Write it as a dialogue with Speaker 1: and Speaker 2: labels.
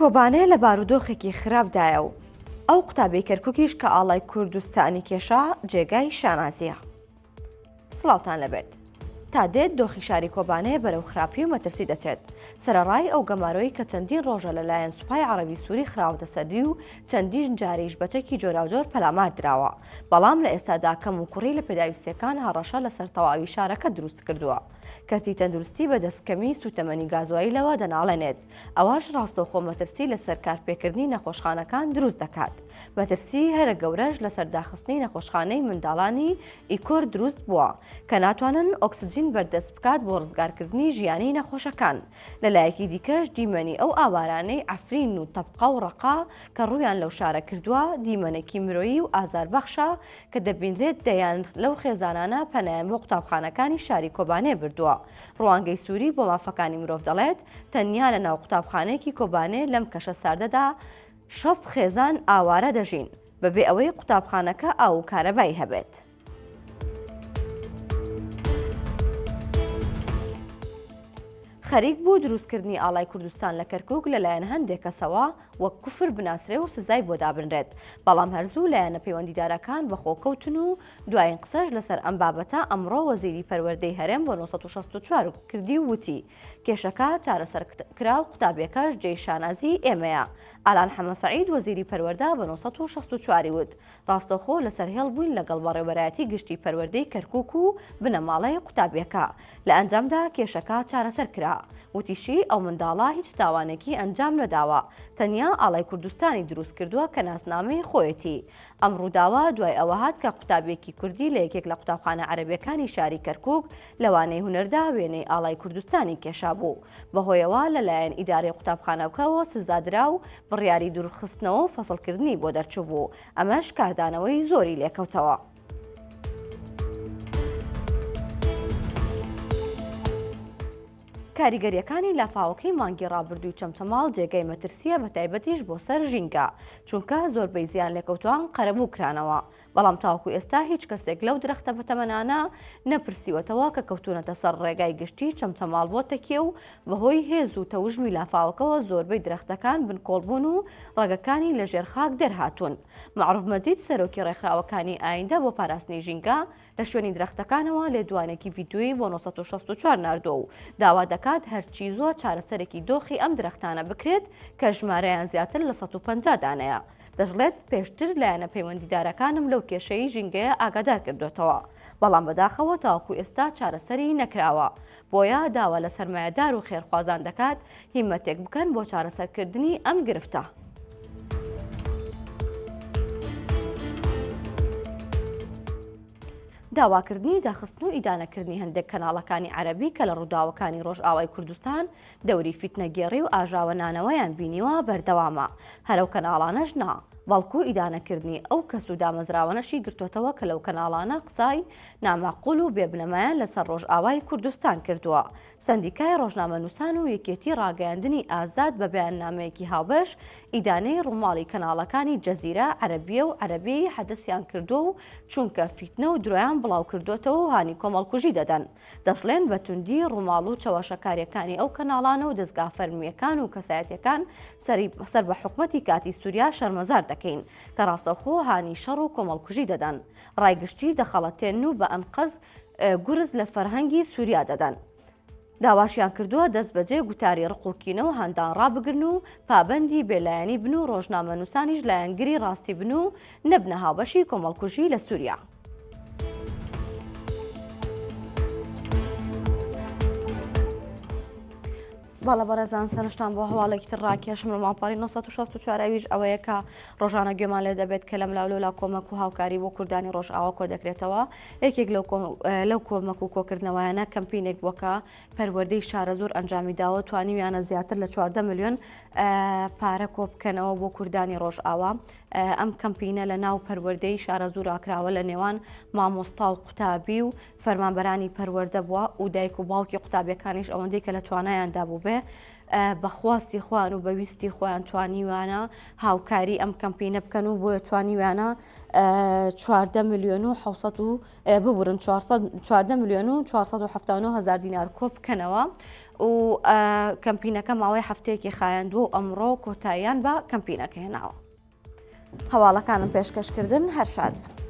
Speaker 1: کۆبانێ لە بارودۆخێکی خراپدایە و ئەو قوتابیەی کەرکوکیش کە ئاڵای کوردستانی کێشا جێگای شانازیە. سڵاوتان لەبێت. تا دێت دۆخی شاری کۆبانێ بەرەو خراپی و مەترسی دەچێت، سەرەڕای ئەو گەمارۆی کە چەندین ڕۆژە لەلایەن سوپای عەڕەبی سوری خراوەتە سەری و چەندین جاریش بە چەکی جۆراوجۆر پەلامار دراوە، بەڵام لە ئێستادا کەموکوڕی لە پێداویستیەکان هەڕەشە لەسەر تەواوی شارەکە دروست کردووە. کەرتی تەندروستی بەدەست کەمی سوتەمەنی گازوایلەوە دەناڵێنێت، ئەوەش ڕاستەوخۆ مەترسی لەسەر کارپێکردنی نەخۆشخانەکان دروست دەکات. مەترسی هەرە گەورەش لەسەر داخستنی نەخۆشخانەی منداڵانی ئیکۆر دروست بووە، کە ناتوانن ئۆکسجین بەردەست بکات بۆ ڕزگارکردنی ژیانی نەخۆشەکان. لەلایەکی دیکەش دیمەنی ئەو ئاوارانەی عەفرین و تەبقا و ڕەقا کە ڕوویان لەو شارە کردووە، دیمەنێکی مرۆیی و ئازاربەخشە کە دەبینرێت دەیان لەو خێزانانە پەنایان بۆ قوتابخانەکانی شاری کۆبانێ بردووە. ڕوانگەی سوری بۆ مافەکانی مرۆڤ دەڵێت، تەنیا لە ناو قوتابخانەیەکی کۆبانێ لەم کەشە ساردەدا 60 خێزان ئاوارە دەژین، بەبێ ئەوەی قوتابخانەکە ئاو و کارەبای هەبێت. خەریک بوو دروستکردنی ئاڵای کوردستان لە کەرکوک لەلایەن هەندێک کەسەوە وەک کوفر بناسرێ و سزای بۆ دابنرێت، بەڵام هەر زوو لایەنە پەیوەندیدارەکان بەخۆ کەوتن و دوایین قسەش لەسەر ئەم بابەتە ئەمڕۆ وەزیری پەروەردەی هەرێم بۆ 964 کردی و وتی، کێشەکە چارەسەر کرا و قوتابیەکەش جێی شانازیی ئێمەیە. ئالان حەمەسەعید وەزیری پەروەردە بە 964 ی وت، ڕاستەوخۆ لەسەر هێڵ بووین لەگەڵ بەڕێوبەرایەتی گشتی پەروەردەی کەرکوک و بنەماڵەی قوتابیەکە، لە ئەنجامدا کێشەکە چارەسەر کرا. وتیشی، ئەو منداڵە هیچ تاوانێکی ئەنجام نەداوە، تەنیا ئاڵای کوردستانی دروست کردووە کە ناسنامەی خۆیەتی. ئەم ڕووداوە دوای ئەوە هات کە قوتابیەکی کوردی لە یەکێک لە قوتابخانە عەرەبیەکانی شاری کەرکوک لە وانەی هونەردا وێنەی ئاڵای کوردستانی کێشابوو، بەهۆیەوە لەلایەن ئیدارەی قوتابخانەکەوە سزادرا و بڕیاری دوورخستنەوە و فەسڵکردنی بۆ دەرچووبوو، ئەمەش کاردانەوەی زۆری لێکەوتەوە. کاریگەرییەکانی لافاوەکەی مانگی ڕابردووی چەمچەماڵ جێگای مەترسییە بەتایبەتیش بۆ سەر ژینگە، چونکە زۆربەی زیانلێکەوتووان قەرەبوو کرانەوە، بەڵام تاوەکو ئێستا هیچ کەسێک لەو درەختە بەتەمەنانە نەپرسیوەتەوە کە کەوتوونەتە سەر ڕێگای گشتی چەمچەماڵ بۆ تەکیە و بەهۆی هێز و تەوژمی لافاوەکەوە زۆربەی درەختەکان بنکۆڵبوون و ڕەگەکانی لەژێر خاک دەرهاتوون. مەعروف مەجید سەرۆکی ڕێکخراوەکانی ئایندە بۆ پاراستنی ژینگە لە شوێنی درەختەکانەوە لێدوانێکی ڤیدیۆیی بۆ 964 ناردووە و داوا دەکات هەرچی زووە چارەسەرێکی دۆخی ئەم درەختانە بکرێت کە ژمارەیان زیاتر لە 150 دانەیە. دەشڵێت، پێشتر لایەنە پەیوەندیدارەکانم لەو کێشەی ژینگەیە ئاگادار کردۆتەوە، بەڵام بەداخەوە تاوەکو ئێستا چارەسەری نەکراوە، بۆیە داوا لە سەرمایەدار و خێرخوازان دەکات هیمەتێک بکەن بۆ چارەسەرکردنی ئەم گرفتە. داواکردنی داخستن و ئیدانەکردنی هەندێک کەناڵەکانی عەرەبی کە لە ڕووداوەکانی ڕۆژئاوای کوردستان دەوری فیتنەگێڕی و ئاژاوەنانەوەیان بینیوە بەردەوامە، هەر ئەو کەناڵانەش نا، بەڵکو ئیدانەکردنی ئەو کەس و دامەزراوانەشی گرتۆتەوە کە لەو کەناڵانە قسای ناماقول و بێبنەمایان لەسەر ڕۆژئاوای کوردستان کردووە. سەندیکای ڕۆژنامەنووسان و یەکێتی ڕاگەیاندنی ئازاد بە بەیاننامەیەکی هاوبەش ئیدانەی ڕووماڵی کەناڵەکانی جەزیرە عەرەبیە و عەرەبی حەدەسیان کردووە و چونکە فیتنە و درۆیان بڵاوکردۆتەوە و هانی کۆمەڵکوژی دەدەن. دەشڵێن بە توندی ڕووماڵ و چەواشەکارییەکانی ئەو کەناڵانە و دەزگا فەرمییەکان و کەسایەتییەکان سەر بە حکومەتی کاتی سوریا شەرمەزار دەکەین کە ڕاستەوخۆ هانی شەڕ و کۆمەڵکوژی دەدەن ڕای گشتی دەخەڵەتێنن و بە ئەنقەست گورز لە فەرهەنگی سوریا دەدەن. داواشیان کردووە دەستبەجێ گوتاری ڕق و کینە و هاندان ڕابگرن و پابەندی بێلایەنی بن و ڕۆژنامەنووسانیش لایەنگری ڕاستی بن و نەبنە هاوبەشی کۆمەڵکوژی لە سوریا. بەڵێ بەڕێزان سەرنجتان بۆ هەواڵێکی تر ڕاکێشم لە ماڵپەڕی 964 ئەویش ئەوەیە کە ڕۆژانە گوێمان لێ دەبێت کە لەم لاولەولا کۆمەک و هاوکاری بۆ کوردانی ڕۆژئاوا کۆ دەکرێتەوە یەکێک لەو کۆمەک و کۆکردنەوەیانە کەمپینێک بووە کە پەروەردەی شارەزوور ئەنجامی داوە توانیویانە زیاتر لە 14 ملیۆن پارە کۆ بکەنەوە بۆ کوردانی ڕۆژئاوا. ئەم کەمپینە لە ناو پەروەردەی شارەزوورا کراوە لە نێوان مامۆستا و قوتابی و فەرمانبەرانی پەروەردە بووە و دایک و باوکی قوتابیەکانیش ئەوەندەی کە لە توانایاندا بووبێ بە خواستی خۆیان و بە ویستی خۆیان توانیویانە هاوکاری ئەم کەمپینە بکەن و بۆیە توانیویانە 14 ملیۆن و 600 و ببورن 14 ملیۆن و 479 هزار دینار کۆ بکەنەوە و کەمپینەکە ماوەی هەفتەیەکی خایاندووە و ئەمڕۆ کۆتاییان بە کەمپینەکە هێناوە. هەواڵەکانم پێشکەشکردن هەر شاد بن.